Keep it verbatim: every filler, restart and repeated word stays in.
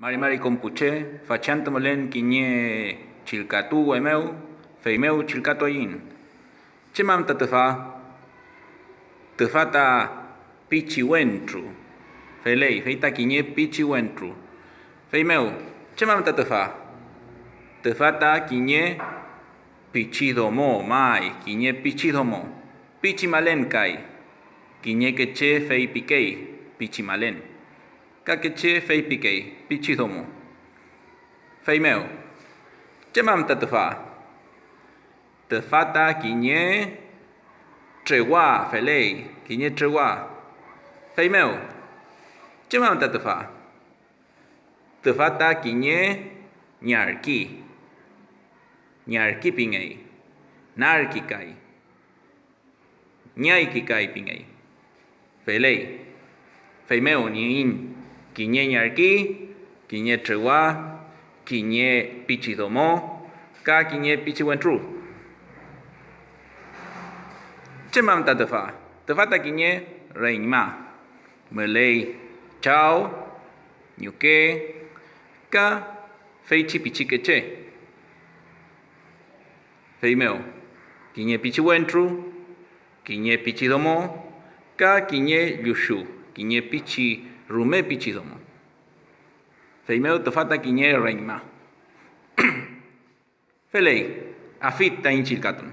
Mari mari kom pu che, fachantü mülen kiñe chillkatuwe mew, feymew chillkatuaiñ. ¿Chem am ta tüfa? Tüfa ta pichi wentru. Feley, fey ta kiñe pichi wentru. Feymew, ¿chem am ta tüfa? Tüfa ta kiñe pichi domo, may, kiñe pichi domo. Pichi malen kay. Kiñeke che feypikey pichi malen. Kake che feypikey pichi domo. Feymew, ¿chem am ta tüfa? Tüfa ta kiñe trewa, feley, kiñe trewa. Feymew, ¿chem am ta tüfa? Tüfa ta kiñe ñarki. Ñarki pingey. Narki kay. Ñayki kay pingey. Feley. Feymew nieiñ kiñe ñarki, kiñe trewa, kiñe pichi domo ka kiñe pichi wentru. ¿Chem am ta tüfa? Tüfa ta kiñe reñma. Müley chaw, ñuke ka feychi pichikeche. Feymew, kiñe pichi wentru, kiñe pichi domo ka kiñe llüxu, kiñe pichi, rume pichi domo. Feymew tüfa ta kiñe reñma. Feley, afit taiñ chillkatun.